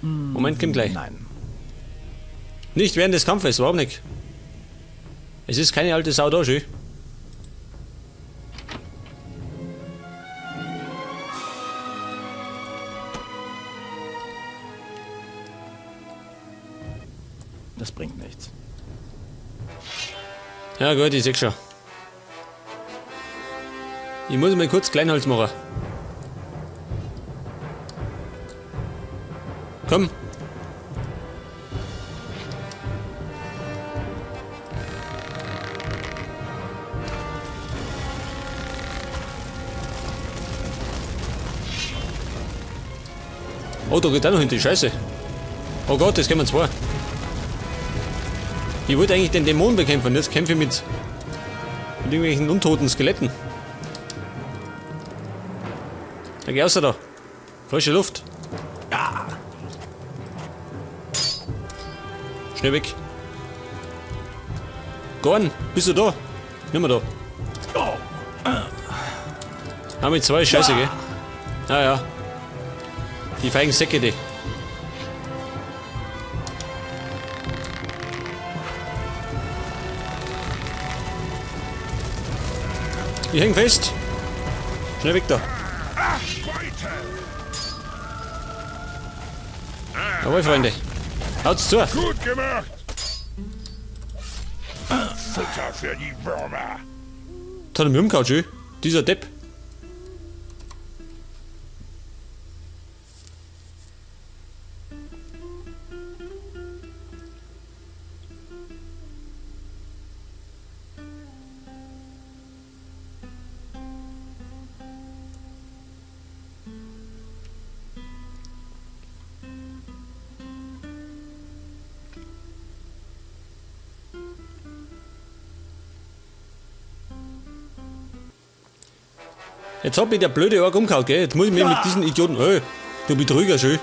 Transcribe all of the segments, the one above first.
Moment, komm gleich. Nein. Nicht während des Kampfes, warum nicht? Es ist keine alte Sau da, schön. Das bringt nichts. Ja gut, ich seh schon. Ich muss mal kurz Kleinholz machen. Komm. Oh, da geht auch noch hinter die Scheiße. Oh Gott, das kommen zwei. Ich wollte eigentlich den Dämon bekämpfen, jetzt kämpfe ich mit irgendwelchen untoten Skeletten. Da geh raus da. Frische Luft. Ja. Schnell weg. Gorn, bist du da? Nimm mal da. Ah, mit zwei Scheiße, gell? Ah ja. Die feigen Säcke, die. Ich häng fest. Schnell weg da. Jawohl, Freunde. Haut's zu. Gut gemacht! Futter für die Würmer! Das hat er mich umgehauen, schön. Dieser Depp. Jetzt hat mich der blöde Ork umgehauen, gell? Jetzt muss ich mich mit diesen Idioten. Ey, du Betrüger, schön.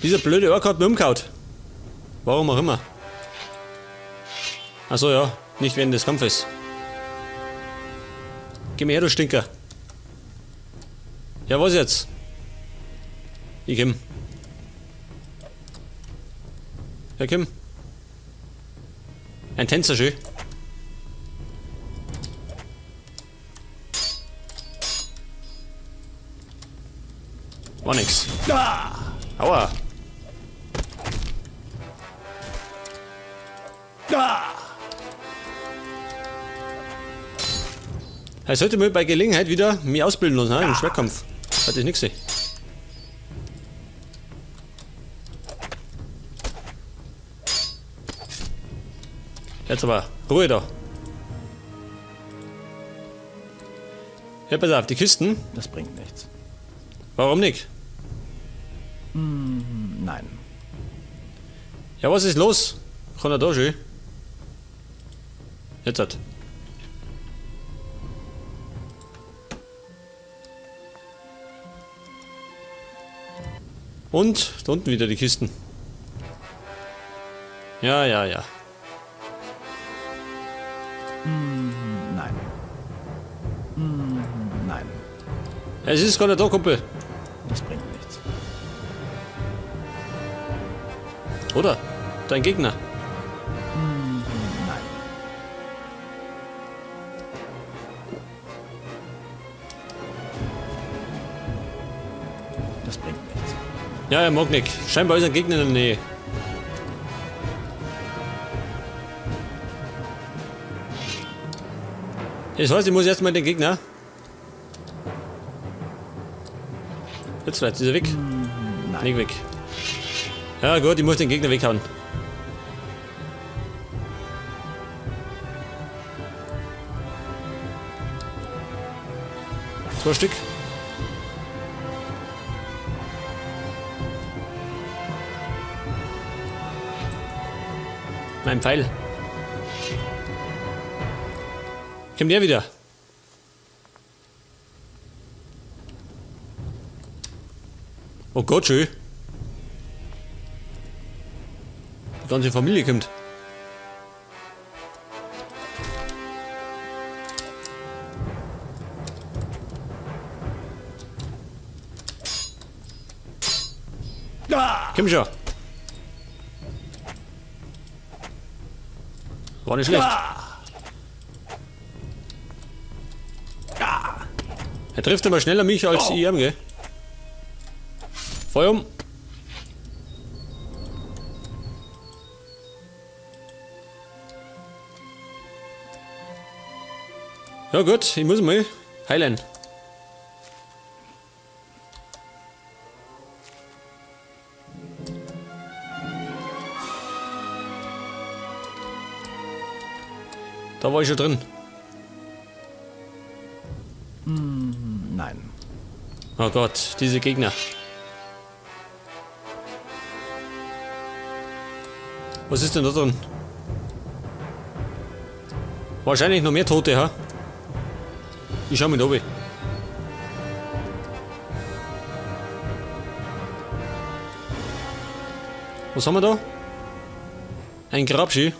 Dieser blöde Ork hat mich umgehauen. Warum auch immer. Achso, ja. Nicht während des Kampfes. Geh mir her, du Stinker. Ja, was jetzt? Ich komm. Ja, komm. Ein Tänzer, schön. War nix. Aua. Ich sollte mal bei Gelegenheit wieder mich ausbilden lassen, ne? Im Schwertkampf. Hatte ich nix gesehen. Jetzt aber, Ruhe da. Ja, pass auf, die Kisten. Das bringt nichts. Warum nicht? Nein. Ja, was ist los? Kann er da schon? Jetzt hat. Und da unten wieder die Kisten. Ja, ja, ja. Nein. Nein. Es ist gar nicht da, Kumpel. Das bringt nichts. Oder? Dein Gegner. Nein. Das bringt nichts. Ja, er mag nicht. Scheinbar ist ein Gegner in der Nähe. Das heißt, ich muss erstmal den Gegner. Jetzt vielleicht, ist er weg? Nein. Nicht weg. Ja gut, ich muss den Gegner weghauen. Zwei Stück. Mein Pfeil. Kommt der wieder? Oh Gott, schön. Die ganze Familie kommt. Komm schon. War nicht schlecht. Er trifft immer schneller mich als ich ihn, gell? Feuer um. Ja gut, ich muss mal heilen. Da war ich schon drin. Nein. Oh Gott, diese Gegner. Was ist denn da drin? Wahrscheinlich noch mehr Tote, ha? Ich schau mit oben. Was haben wir da? Ein Grabschi.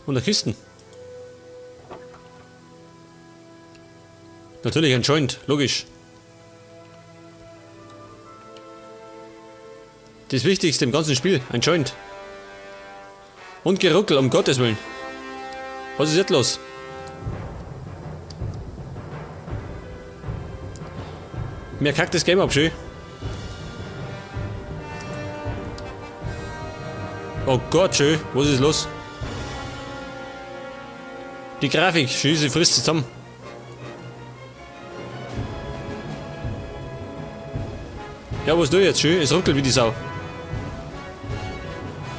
Und eine Kisten. Natürlich ein Joint, logisch. Das Wichtigste im ganzen Spiel, ein Joint. Und Geruckel, um Gottes Willen. Was ist jetzt los? Mir kackt das Game ab, schön. Oh Gott, schön. Was ist los? Die Grafik, schön, sie frisst zusammen. Ja, was tue ich jetzt? Schön, es ruckelt wie die Sau.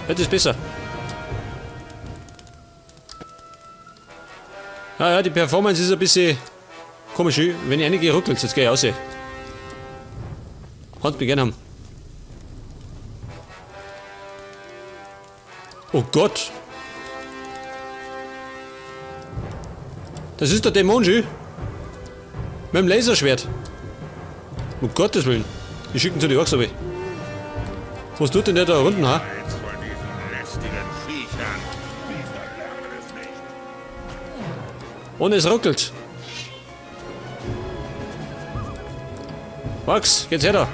Jetzt ist besser. Ah ja, die Performance ist ein bisschen komisch. Wenn ich einige ruckelt, jetzt gehe ich raus. Kannst mich gern haben. Oh Gott! Das ist der Dämon, schön. Mit dem Laserschwert. Um Gottes Willen. Ich schicke ihn zu den Orks, aber. Was tut denn der da unten, ha? Eins von diesen lästigen Viechern. Die verlernen es nicht. Und es ruckelt. Max, geht's her da.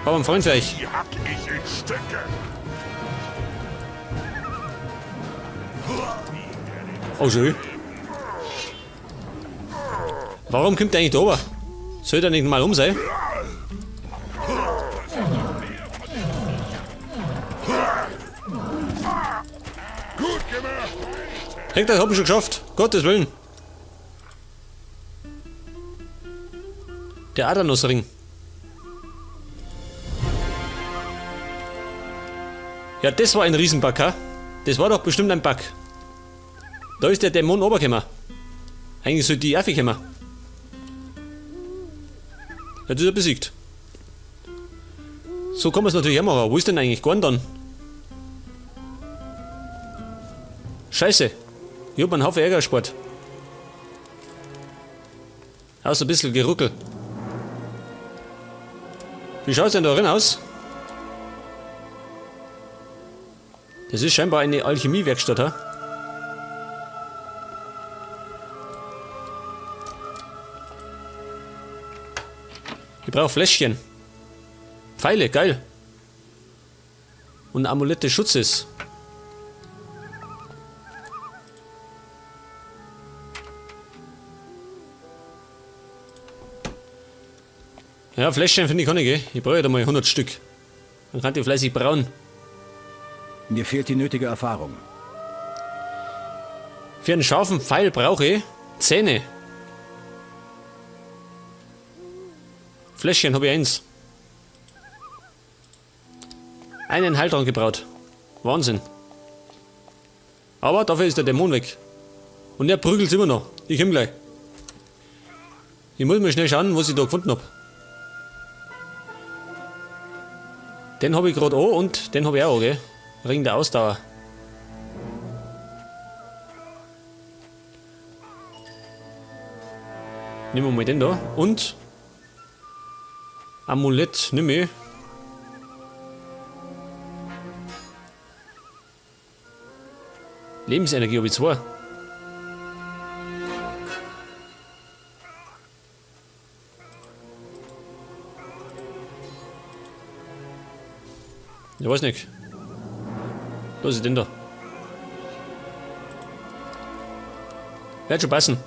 Hab einen Freund für euch. Die hack ich in Stücke. Oh, schön. Warum kommt der eigentlich da oben? Soll der nicht mal um sein? Gut gemacht. Hey, das hab ich schon geschafft. Gottes Willen. Der Adanos-Ring. Ja, das war ein Riesenbug, ha? Das war doch bestimmt ein Bug. Da ist der Dämon runtergekommen. Eigentlich soll die Affe kommen. Jetzt ist er besiegt. So kann man es natürlich auch machen. Wo ist denn eigentlich Gorn dann? Scheiße. Ich hab einen Haufen Ärger gespart. Außer ein bisschen Geruckel. Wie schaut's denn da drin aus? Das ist scheinbar eine Alchemiewerkstatt, ha? Ich brauch Fläschchen. Pfeile, geil. Und Amulett des Schutzes. Ja, Fläschchen finde ich keine, gell? Ich brauche ja da mal 100 Stück. Dann kann ich fleißig brauen. Mir fehlt die nötige Erfahrung. Für einen scharfen Pfeil brauche ich Zähne. Fläschchen habe ich eins. Einen Heiltrank gebraut. Wahnsinn. Aber dafür ist der Dämon weg. Und der prügelt immer noch. Ich komm gleich. Ich muss mal schnell schauen, was ich da gefunden hab. Den hab ich grad auch und den hab ich auch, gell? Ring der Ausdauer. Nehmen wir mal den da. Und Amulett, nimm ich. Lebensenergie hab ich 2. Ich weiß nicht. Was ist denn da? Wird schon passen.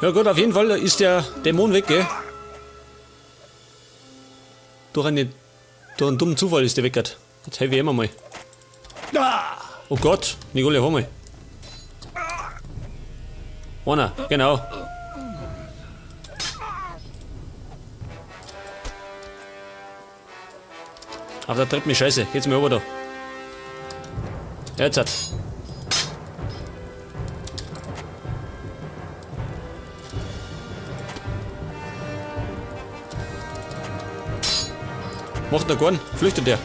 Ja gut, auf jeden Fall ist der Dämon weg, gell? Durch einen dummen Zufall ist der weg. Jetzt helfe ich ihm mal. Oh Gott, Nicole, hol mal. Einer, genau. Auf der Treppe mich scheiße. Geht's mir rüber da. Jetzt hat. Macht noch keinen. Flüchtet der.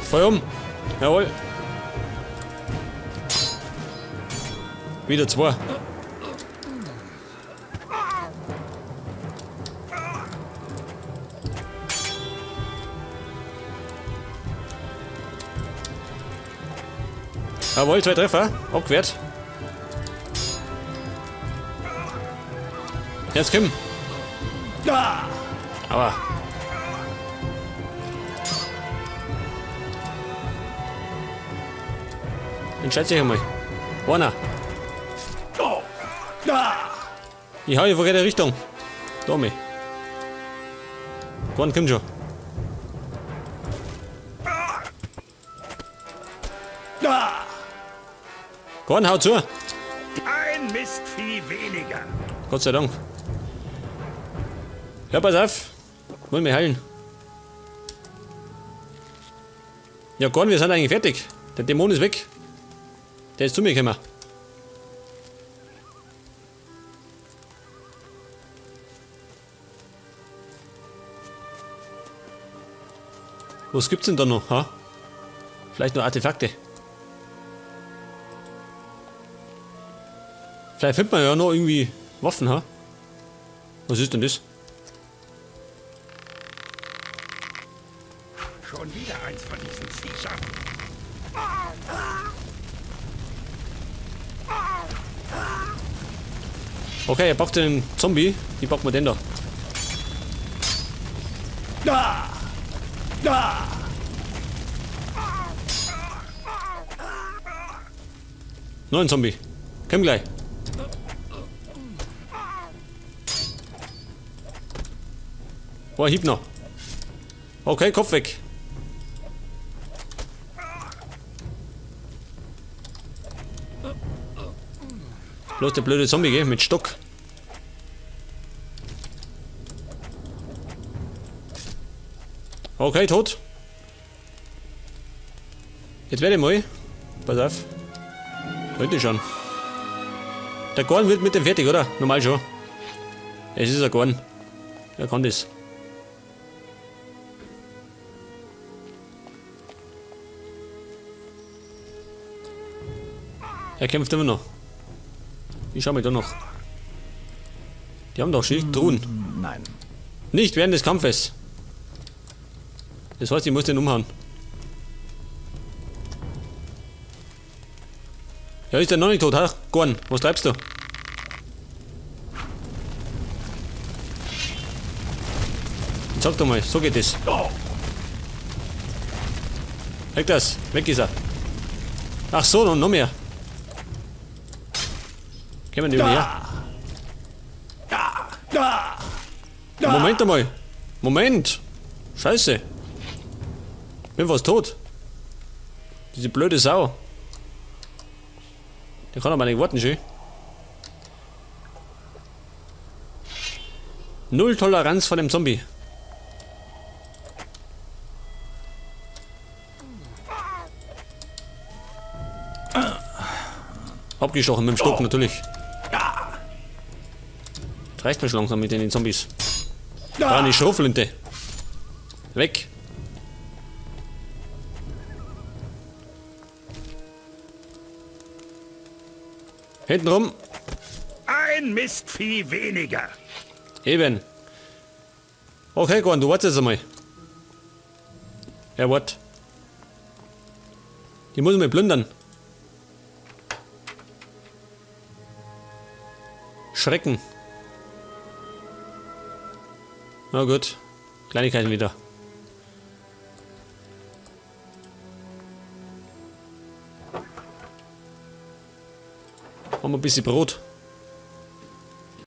Voll um. Jawohl. Wieder zwei. Jawohl, 2 Treffer. Abgewehrt. Jetzt komm. Aber. Entscheidet sich einmal. Einer. Ich hau in die verkehrte Richtung. Da mich. Korn kommt schon. Korn, hau zu. Ein Mistvieh weniger. Gott sei Dank. Ja, pass auf. Wollen wir heilen. Ja, Korn, wir sind eigentlich fertig. Der Dämon ist weg. Der ist zu mir gekommen. Was gibt's denn da noch? Ha? Vielleicht noch Artefakte. Vielleicht findet man ja noch irgendwie Waffen, ha? Was ist denn das? Schon wieder eins von diesen Viechern. Okay, er packt den Zombie. Wie packt man den da? Noch ein Zombie. Komm gleich. Boah, hieb noch. Okay, Kopf weg. Bloß der blöde Zombie, gell? Mit Stock. Okay, tot. Jetzt werde ich mal. Pass auf. Heute schon. Der Gorn wird mit dem fertig, oder? Normal schon. Es ist ein Gorn. Er kann das. Er kämpft immer noch. Ich schau mir da noch. Die haben doch schön Truhen. Nein. Nicht während des Kampfes. Das heißt, ich muss den umhauen. Ja, ist der noch nicht tot, ha? Gorn, was treibst du? Sag doch mal, so geht es. Weg das, weg ist er. Ach so, und noch mehr. Kommen die her? Moment einmal. Moment. Scheiße. Bin fast tot. Diese blöde Sau. Der kann aber nicht warten, schön. Null Toleranz vor dem Zombie. Abgestochen mit dem Stock natürlich. Das reicht mir schon langsam mit den Zombies. Da eine Schrotflinte. Weg. Hinten rum. Ein Mistvieh weniger. Eben. Okay, Gorn, du wartest jetzt einmal. Ja, wart. Die muss ich mal plündern. Schrecken. Na gut. Kleinigkeiten wieder. Haben wir ein bisschen Brot.